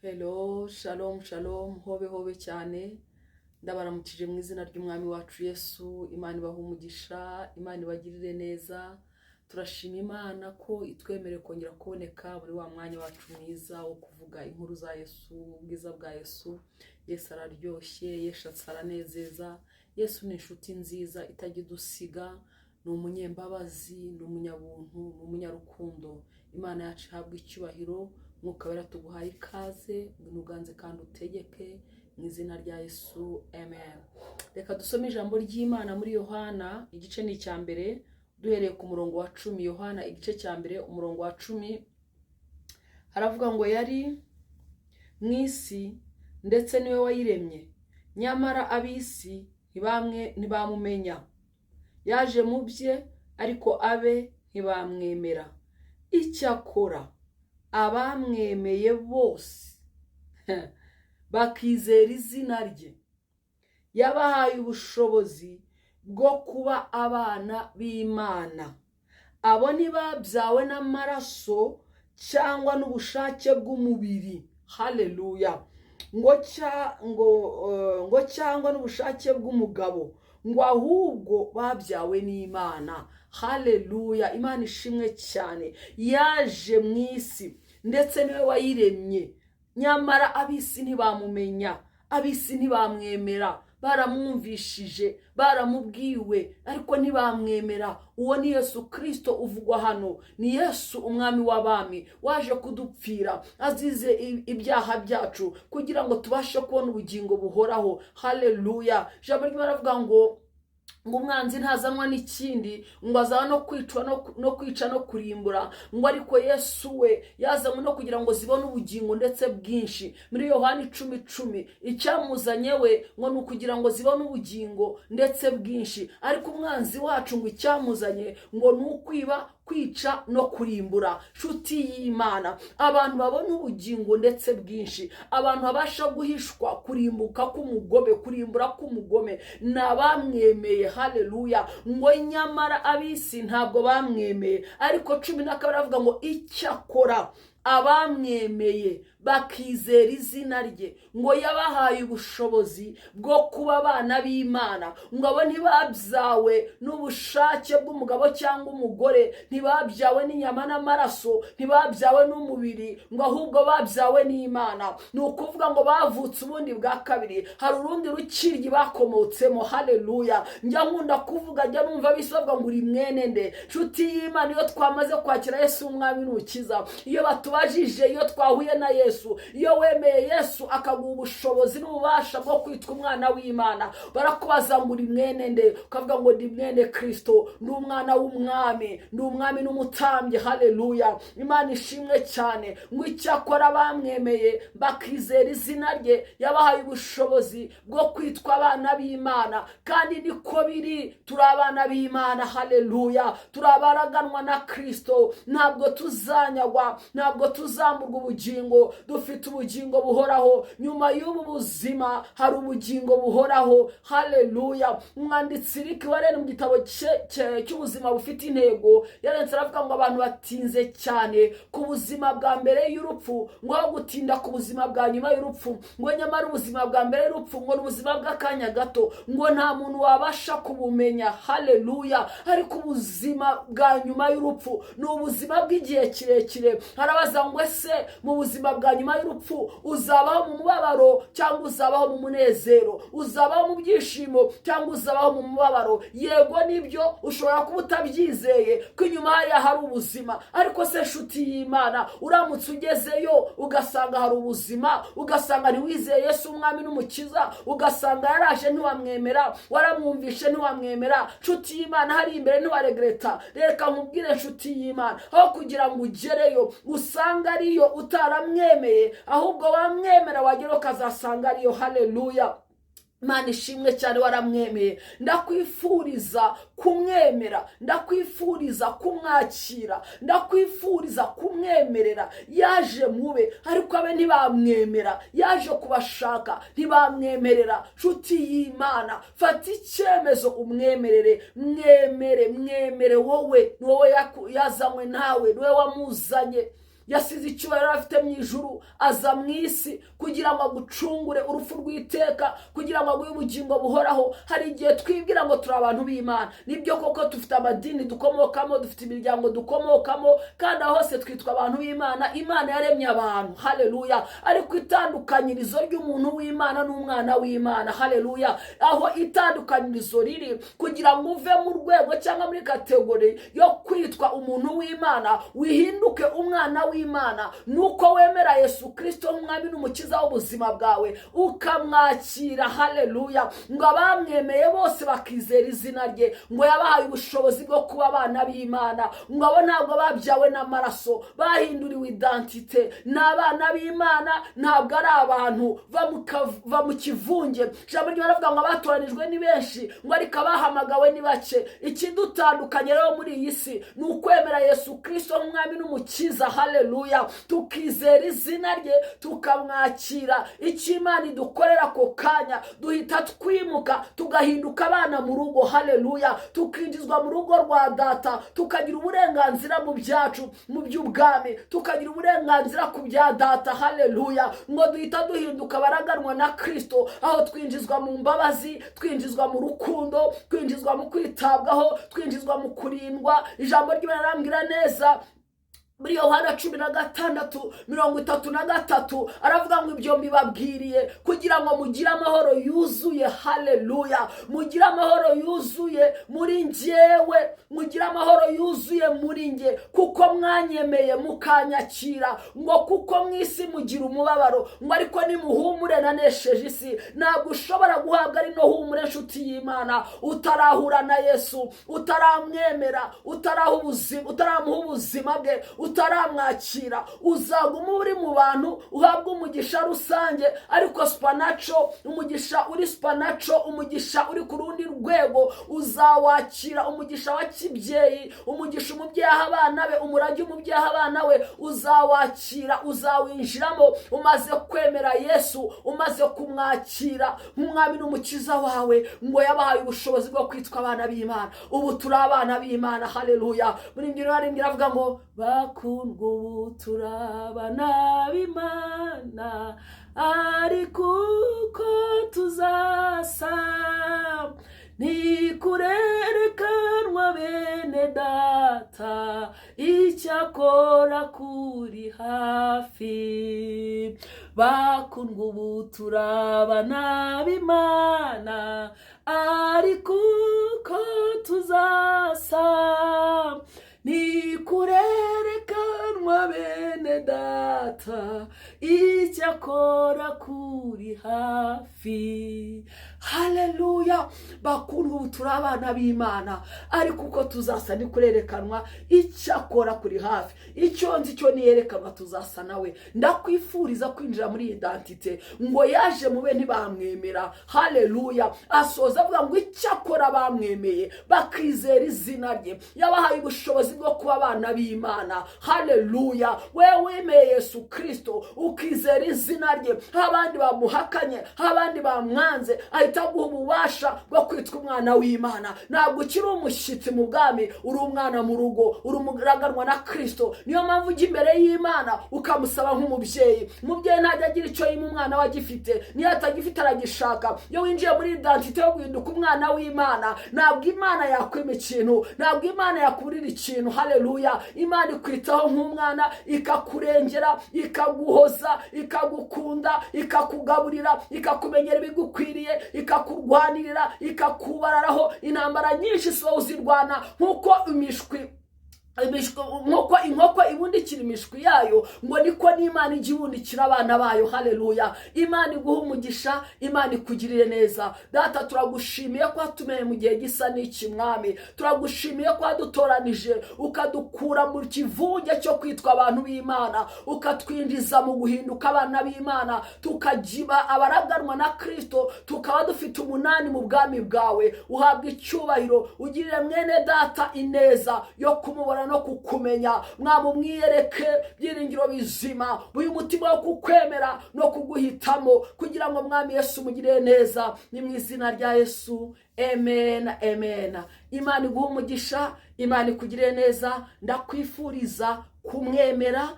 Hello, shalom, shalom, hobe hobe cyane. Ndabaramukije mu izina ry'Umwami wacu Yesu. Imana ibahe umugisha, Imana ibagirire neza. Turashima Imana ko itwemereye kongera kuboneka muri wa mwanya wacu mwiza wo kuvuga inkuru za Yesu, ubwiza bwa Yesu. Yesu araryoshye, Yesu aranezeza. Yesu ni inshuti nziza itajya idusiga, ni umunyembabazi, ni umunyabuntu, ni umunyarukundo. Imana yacu ihabwa icyubahiro. Mwuka Wera, tuguhaye ikaze, ngwino uganze kandi utegeke mu izina rya Yesu, amen. Reka dusome ijambo ry'Imana muri Yohana, igice ni icya mbere, duhereye ku murongo wa 10. Yohana igice cya mbere, umurongo wa 10, haravuga ngo: "Yari mu isi, ndetse niwe wayiremye, nyamara ab'isi ntibamwe ntibamumenya. Yaje mu bye, ariko abe ntibamwemera. Icyakora abamwemeye bose bakizera izina rye, yabahaye ubushobozi bwo kuba abana b'Imana. Abo ntibabyawe n'amaraso cyangwa n'ubushake bw'umubiri," haleluya, ngo "cyangwa n'ubushake bw'umugabo, ngo ahubwo babyawe n'Imana." Haleluya, Imana ishimwe cyane. Yaje mu isi, ndetse niwe wayiremye, nyamara ab'isi ntibamumenya, ab'isi ntibamwemera. Baramwumvishije, baramubwiwe, ariko ntibamwemera. Uwo ni Yesu Kirisito uvugwa hano, ni Yesu Umwami w'abami waje kudupfira azize ibyaha byacu kugira ngo tubashe kubona ubugingo buhoraho. Haleluya. Ijambo ry'Imana ravuga ngo umwanzi ntazanwa n'ikindi, ngo azaba no kwicwa no kwica no kurimbura, ngo ariko Yesu we yazanywe no kugira ngo zibone ubugingo ndetse bwinshi. Muri Yohani 10:10, icyamuzanye we ngo ni ukugira ngo zibone ubugingo ndetse bwinshi, ariko umwanzi wacu ngo icyamuzanye ngo ni ukwiba, kwica no kurimbura. Nshuti y'Imana, abantu babona ubugingo ndetse bwinshi, abantu babasha guhishwa kurimbuka k'umugome, kurimbura k'umugome, ni abamwemeye. Haleluya. Ngo nyamara ab'isi ntabwo bamwemeye, ariko 12 avuga ngo icyakora abamwemeye bakizera izina rye, ngo yabahaye ubushobozi bwo kuba abana b'Imana. Ngo abo ntibabyawe n'ubushake bw'umugabo cyangwa umugore, ntibabyawe n'inyama n'amaraso, ntibabyawe n'umubiri, ngo ahubwo babyawe n'Imana. Ni ukuvuga ngo bavutse ubundi bwa kabiri, hari urundi rukiryi bakomotsemo. Haleluya. Njya nkunda kuvuga, njya numva bisabwa ngo uri mwene nde? Nshuti y'Imana, iyo twamaze kwakira Yesu Umwami n'Umukiza, iyo batubajije, iyo twahuye na Yesu, iyo wemeye Yesu akaguha ubushobozi n'ububasha bwo kwitwa umwana w'Imana, barakubaza ngo uri mwene nde? Ukavuga ngo ndi mwene Kirisito, ndi umwana w'umwami, ndi umwami n'umutambyi. Haleluya, Imana ishimwe cyane. Ngo icyakora bamwemeye bakizera izina rye, yabahaye ubushobozi bwo kwitwa abana b'Imana. Kandi niko biri, turi abana b'Imana. Haleluya. Turi abaraganwa na Kirisito, ntabwo tuzanyagwa, ntabwo tuzamburwa ubugingo, dufite ubugingo buhoraho. Nyuma y'ubu buzima hari ubugingo buhoraho. Haleluya. Umwanditsi Rick Warren mu gitabo cye cy'Ubuzima bufite intego yaranditse, aravuga ngo abantu batinze cyane ku buzima bwa mbere y'urupfu, ngo aho gutinda ku buzima bwa nyuma y'urupfu. Ngo nyamara ubuzima bwa mbere y'urupfu ngo ni ubuzima bw'akanya gato, ngo nta muntu wabasha kubumenya. Haleluya. Ariko ubuzima bwa nyuma y'urupfu ni ubuzima bw'igihe kirekire. Harabaza ngo ese mu buzima bwa nyuma y'urupfu uzabaho mu mubabaro cyangwa uzabaho mu munezero? Uzabaho mu byishimo cyangwa uzabaho mu mubabaro? Yego nibyo, ushobora kuba utabyizeye ko inyuma hariya hari ubuzima, ariko se nshuti y'Imana, uramutse ugezeyo ugasanga hari ubuzima, ugasanga ntiwizeye Yesu Umwami n'Umukiza, ugasanga yaraje ntiwamwemera, waramwumvishe ntiwamwemera, nshuti y'Imana, hari imbere ntiwaregreta? Reka nkubwire, nshuti y'Imana, aho kugira ngo ugereyo usanga ariyo utaramwemeye, ahubwo wamwemera, wagera ukazasanga ariyo. Haleluya, Imana ishimwe cyane. Waramwemeye? Ndakwifuriza kumwemera, ndakwifuriza kumwakira, ndakwifuriza kumwemerera. Yaje mube, ariko abe ntibamwemera. Yaje kubashaka, ntibamwemerera. Nshuti y'Imana, fata icyemezo umwemerere. Mwemere, mwemere wowe, ni wowe yazanywe nawe, ni wowe wamuzanye. Yasize icyubahiro yari afite mu ijuru, aza mu isi kugira ngo agucungure urupfu rw'iteka, kugira ngo aguhe ubugingo buhoraho. Hari igihe twibwira ngo turi abantu b'Imana. Nibyo koko, dufite amadini dukomokamo, dufite imiryango dukomokamo, kandi aho hose twitwa abantu b'Imana. Imana yaremye abantu, haleluya. Ariko itandukanyirizo ry'umuntu w'Imana n'umwana w'Imana, haleluya, aho itandukanyirizo riri kugira ngo uve mu rwego cyangwa muri category yo kwitwa umuntu w'Imana wihinduke umwana w'Imana, nuko wemera Yesu Kirisito nk'umwami n'umukiza w'ubuzima bwawe, ukamwakira, haleluya. Ngo abamwemeye bose bakizera izina rye, ngo yabahaye ubushobozi bwo kuba abana b'Imana. Ngo abo ntabwo babyawe n'amaraso, bahinduriwe identité, ni abana b'Imana, ntabwo ari abantu. Va mu kivunge. Ijambo ry'Imana rivuga ngo abatoranijwe ni benshi, ngo ariko abahamagawe ni bake. Ikidutandukanye rero muri iyi si ni ukwemera Yesu Kirisito nk'umwami n'umukiza, haleluya, tukizera izina rye, tukamwakira. Icyo Imana idukorera ako kanya, duhita twimuka tugahinduka abana mu rugo, haleluya, tukinjizwa mu rugo rwa Data, tukagira uburenganzira mu byacu, mu by'ubwami, tukagira uburenganzira ku bya Data, haleluya. Ngo duhita duhinduka abaraganwa na Kirisito, aho twinjizwa mu mbabazi, twinjizwa mu rukundo, twinjizwa mu kwitabwaho, twinjizwa mu kurindwa. Ijambo ry'Imana rirambwira neza muri Yohana 16:33, aravuga ngo: "Ibyo mbibabwiriye kugira ngo mugire amahoro yuzuye." Haleluya! Mugire amahoro yuzuye muri njyewe, mugire amahoro yuzuye muri nge, kuko mwanyemeye mukanyakira. Ngo kuko mu isi mugira umubabaro, ngo ariko nimuhumure, nanesheje isi. Ntabwo ushobora guhabwa rino humure, nshuti y'Imana, utarahura na Yesu, utaramwemera, utaramuha ubuzima bwe, utaramwakira. Uzaguma uri mu bantu, uhabwa umugisha rusange, ariko supernatural, umugisha uri supernatural, umugisha uri ku rundi rwego, uzawakira umugisha wa kibyeyi, umugisha umubyeyi aha abana be, umurage umubyeyi aha abana we, uzawakira, uzawinjiramo umaze kwemera Yesu, umaze kumwakira nk'umwami n'umukiza wawe. Ngo yabahaye ubushobozi bwo kwitwa abana b'Imana. Ubu turi abana b'Imana, haleluya. Muri ibyo rero iravuga ngo: "Bakundwa, ubu turi abana b'Imana, ariko uko tuzasa ntikurerekanwa. Bene Data, icyakora kuri hafi." Bakundwa, ubu turi abana b'Imana, ariko uko tuzasa ntikurerekanwa. Bene Data, icyakora kuri hafi. Haleluya! Bakundwa, ubu turi abana b'Imana, ariko uko tuzasa ntikurerekanwa, icyakora kuri hafi. Icyo nzi cyo, niyerekanwa tuzasa nawe. Ndakwifuriza kwinjira muri iyi identité. Ngo yaje mube ntibamwemera, haleluya. Asoza avuga ngo icyakora bamwemeye bakizera izina rye, yabahaye ubushobozi bwo kuba abana b'Imana, haleluya. Wewe wemeye Yesu Kirisito, ukizera izina rye, abandi bamuhakanye, abandi bamwanze, ahita aguha ububasha bwo kwitwa umwana w'Imana. Ntabwo ukiri umushyitsi mu bwami, uri umwana mu rugo, uri umuraganwa na Kirisito. Niyo mpamvu ujya imbere y'Imana ukamusaba nk'umubyeyi. Umubyeyi ntajya agira icyo yima umwana we agifite, niyo atagifite aragishaka. Iyo winjiye muri identité yo guhinduka umwana w'Imana, ntabwo Imana yakwima ikintu, ntabwo Imana yakuburira ikintu, haleluya. Imana ikwitaho nk'umwana, ikakurengera, ikaguhoza, ikagukunda, ikakugaburira, ikakumenyera ibigukwiriye, ikakurwanirira, ikakubararaho intambara nyinshi. Si wowe uzirwana, nk'uko imishwi, nk'uko inkoko ibundikira imishwi yayo, ngo niko n'Imana ijya ibundikira abana bayo, haleluya. Imana iguha umugisha, Imana ikugirire neza. Data, turagushimiye ko watumenye mu gihe gisa n'iki. Mwami, turagushimiye ko wadutoranije, ukadukura mu kivunge cyo kwitwa abantu b'Imana, ukatwinjiza mu guhinduka abana b'Imana, tukagiba abaraganwa na Kirisito, tukaba dufite umunani mu bwami bwawe. Uhabwa icyubahiro. Ugirire mwene Data ineza yo kumubona no kukumenya. Mwaba umwiyereke byiringiro bizima, uyu mutima wo kukwemera no kuguhitamo, kugira ngo Mwami Yesu umugirire neza. Ni mu izina rya Yesu, amen, amen. Imana iguhe umugisha, Imana ikugirire neza. Ndakwifuriza kumwemera.